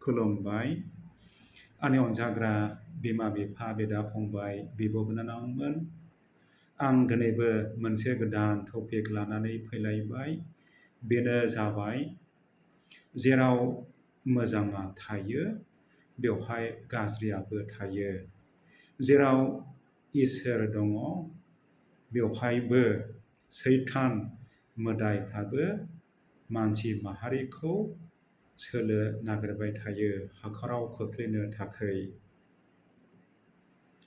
खुलुमबाय आंनि अनजाग्रा बिमा बिफा बिदा फंबाय बिब' बिनानावमोन आं दिनैबो मोनसे गोदान टपिक लानानै फैलायबाय बेनो जाबाय जेराव मोजाङा थायो बेवहाय गाज्रियाबो थायो जेराव इसोर दङ बेवहायबो सैतान मोदायफ्राबो मानसि माहारिखौ सोलो नागिरबाय थायो हाखराव खोख्लैनो थाखाय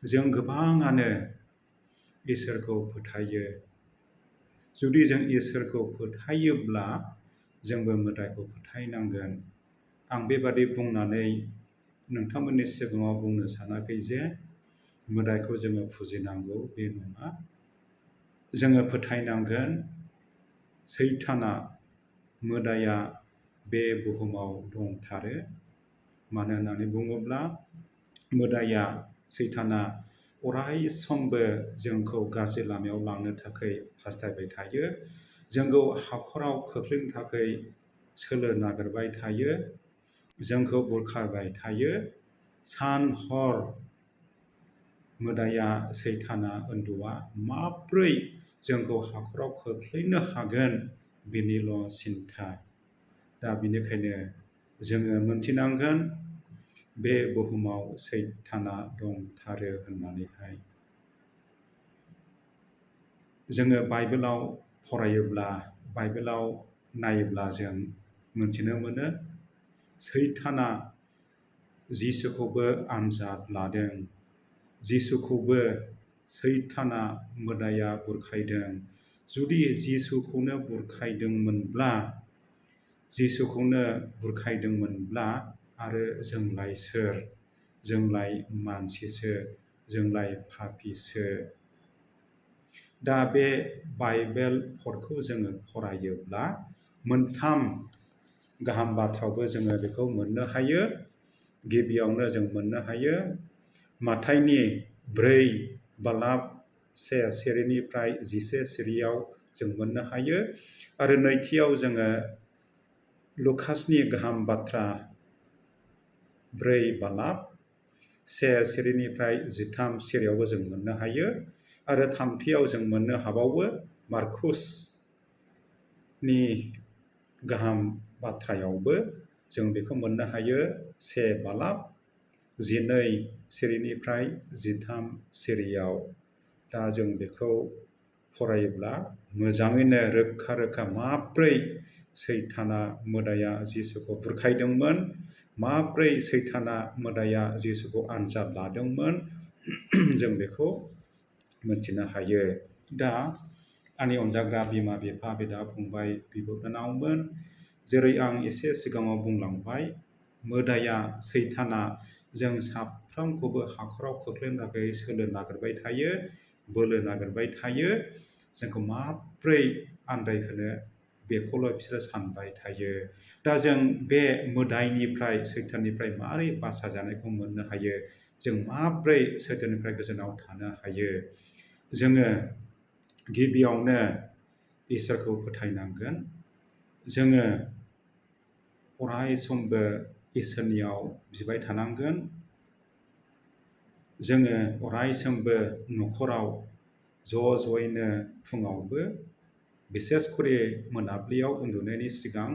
जों गोबाङानो इसोरखौ फोथायो जुदि जों इसोरखौ फोथायोब्ला जोंबो मोदायखौ फोथायनांगोन आं बेबादि बुंनानै नोंथांमोननि सिगाङाव बुंनो सानाखै जे मोदायखौ जोङो फुजिनांगौ बे नङा जोङो फोथायनांगोन सैताना मोदाया बे बुहुमाव दंथारो मानो होननानै बुङोब्ला मोदाया सैताना अराय समबो जोंखौ गाज्रि लामायाव लांनो थाखाय हास्थायबाय थायो जोंखौ हाखराव खोख्लैनो थाखाय सोलो नागिरबाय थायो जोंखौ बुरखायबाय थायो सान हर मोदाया सैताना उन्दुआ माब्रै जोंखौ हाखराव खोख्लैनो हागोन बेनिल' सिन्ता दा बेनिखायनो जोङो मोनथिनांगोन बे बुहुमाव सैताना दंथारो होननानैहाय जोङो बाइबेलाव फरायोब्ला बाइबेलाव नायोब्ला जों मोनथिनो मोनो सैताना जिसुखौबो आनजाद लादों जिसुखौबो सैताना मोदाया बुरखायदों जुदि जिसुखौनो बुरखायदोंमोनब्ला आरो जोंलाय सोर जोंलाय मानसिसो जोंलाय पापीसो दा बे बाइबेल पदखौ जोङो फरायोब्ला मोनथाम गाहाम बाथ्रायावबो जोङो बेखौ मोननो हायो गिबियावनो जों मोननो हायो माथाइनि 4:1 सिरिनिफ्राय 11 सिरियाव जों मोननो हायो आरो नैथियाव जोङो लुकासनि गाहाम बाथ्रा 4:1 सिरिनिफ्राय 13 सिरियावबो जों मोननो हायो आरो थामथियाव जों मोननो हाबावो मार्कुसनि गाहाम बाथ्रायावबो जों बेखौ मोननो हायो 1:12 सिरिनिफ्राय 13 सिरियाव दा जों बेखौ फरायोब्ला मोजाङैनो रोखा माब्रै सैताना मोदाया जिसुखौ बुरखायदोंमोन माब्रै सैताना मोदाया जिसुखौ आनजाद लादोंमोन जों बेखौ मोनथिनो हायो दा आंनि अनजाग्रा बिमा बिफा बिदा फंबाय बिब' बिनानावमोन जेरै आं एसे सिगाङाव बुंलांबाय मोदाया सैताना जों साफ्रोमखौबो हाखराव खोख्लैनो थाखाय सोलो नागिरबाय थायो बोलो नागिरबाय थायो जोंखौ माब्रै आन्दायहोनो बेखौल' बिसोरो सानबाय थायो दा जों बे मोदायनिफ्राय सैताननिफ्राय माबोरै बासा जानायखौ मोननो हायो जों माब्रै सैताननिफ्राय गोजानाव थानो हायो जोङो गिबियावनो इसोरखौ फोथायनांगोन जोङो अराय समबो इसोरनियाव बिबाय थानांगोन जोङो अराय समबो न'खराव ज'यैनो फुङावबो बिसेसकरि मोनाबिलियाव उन्दुनायनि सिगां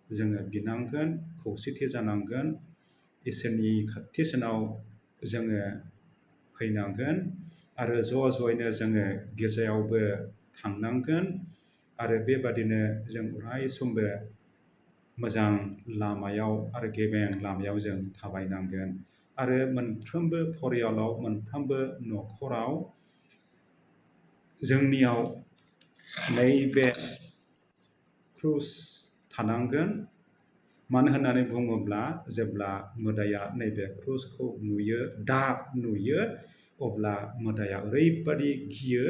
जोङो बिनांगोन खौसेथि जानांगोन इसोरनि खाथिसिनाव जोङो फैनांगोन आरो ज'यैनो जोङो गिर्जायावबो थांनांगोन आरो बेबादिनो जों अराय समबो मोजां लामायाव आरो गेबें लामायाव जों थाबायनांगोन आरो मोनफ्रोमबो फरियालाव मोनफ्रोमबो न'खराव जोंनियाव नैबे क्रुस थानांगोन मानो होननानै बुङोब्ला जेब्ला मोदाया नैबे क्रुसखौ नुयो अब्ला मोदाया ओरैबादि गियो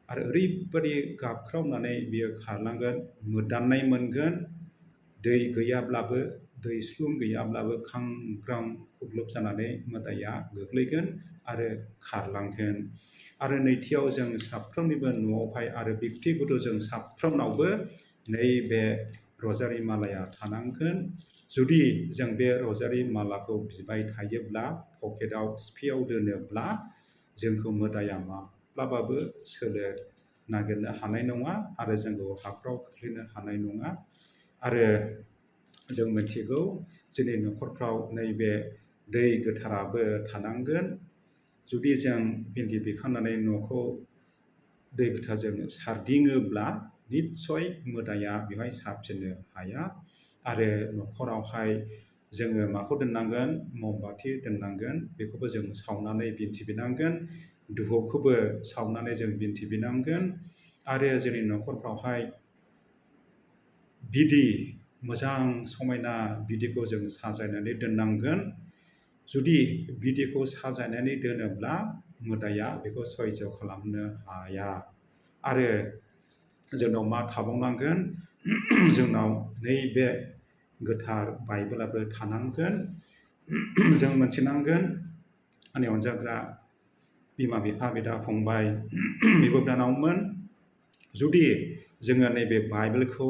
आरो ओरैबादि गाबख्रावनानै बियो खारलांगोन मोदाननाय मोनगोन दै गैयाब्लाबो दैस्लुं गैयाब्लाबो खांग्रां खुग्लुब जानानै मोदाया गोग्लैगोन आरो खारलांगोन आरो नैथियाव जों साफ्रोमनिबो न'आवहाय आरो बेक्तिगत जों साफ्रोमनावबो नैबे रजारि मालाया थानांगोन। जुदि जों बे रजारि मालाखौ बिबाय थायोब्ला पकेटआव सिफियाव दोनोब्ला जोंखौ मोदाया माब्लाबाबो सोलो नागिरनो हानाय नङा आरो जोंखौ हाखराव खोख्लैनो हानाय नङा। आरो जों मिथिगौ जोंनि न'खरफ्राव नैबे दै गोथाराबो थानांगोन। जुदि जों बिन्दि बिखांनानै न'खौ दै गोथारजों सारदिङोब्ला निस्सय मोदाया बेवहाय साबफिननो हाया। आरो न'खरावहाय जोङो माखौ दोननांगोन? ममबाथि दोननांगोन। बेखौबो जों सावनानै बिन्थि बिनांगोन। धुपखौबो सावनानै जों बिन्थि बिनांगोन। आरो जोंनि न'खरफ्रावहाय बिदि मोजां समायना बिदिखौ जों साजायनानै दोननांगोन। जुदि बिदिखौ साजायनानै दोनोब्ला मोदाया बेखौ सयज' खालामनो हाया। आरो जोंनाव मा थाबावनांगोन? जोंनाव नैबे गोथार बाइबेलाबो थानांगोन। जों मिथिनांगोन आंनि अनजाग्रा बिमा बिफा बिदा फंबाय बिब' बिनानावमोन, जुदि जोङो नैबे बाइबेलखौ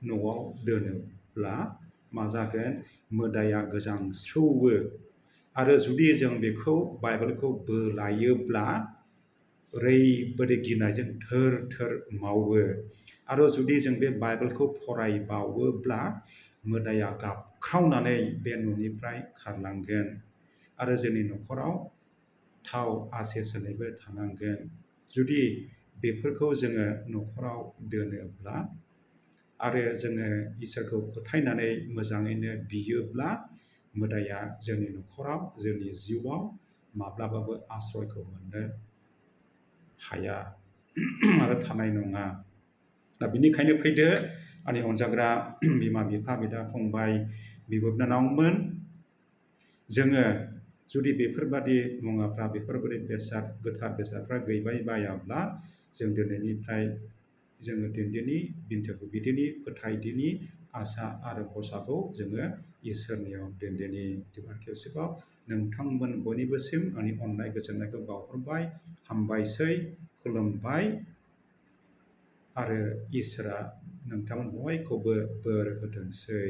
न'आव दोनोब्ला मा जागोन? मोदाया गोजांस्रिवो। आरो जुदि जों बेखौ बाइबेलखौ बोलायोब्ला ओरैबायदि गिनायजों थोर थोर मावो। आरो जुदि जों बे बाइबेलखौ फरायबावोब्ला मोदाया गाबख्रावनानै बे न'निफ्राय खारलांगोन। आरो जोंनि न'खराव थाव आसे सोनायबो थानांगोन। जुदि बेफोरखौ जोङो न'खराव दोनोब्ला आरो जोङो इसोरखौ फोथायनानै मोजाङैनो बियोब्ला मोदाया जोंनि न'खराव जोंनि जिउआव माब्लाबाबो आश्रयखौ मोननो हाया आरो थानाय नङा। दा बिनिखायनो फैदो आंनि अनजाग्रा बिमा बिफा बिदा फंबाय बिब' बिनानावमोन, जोङो जुदि बेफोरबादि मुवाफ्रा बेफोरबादि बेसाद गोथार बेसादफ्रा गैबाय बायाब्ला जों दिनैनिफ्राय जोङो दिनदिनि बिन्थोखौ बिदिनि फोथायदिनि आसा आरो भरसाखौ जोङो इसोरनियाव दिनदिनि दिबार खेबसेबाव नोंथांमोन बयनिबोसिम आंनि अननाय गोजोननायखौ बावहरबाय। हामबायसै, खुलुमबाय। आरो इसोरा नोंथांमोन बयखौबो बोर होथोंसै।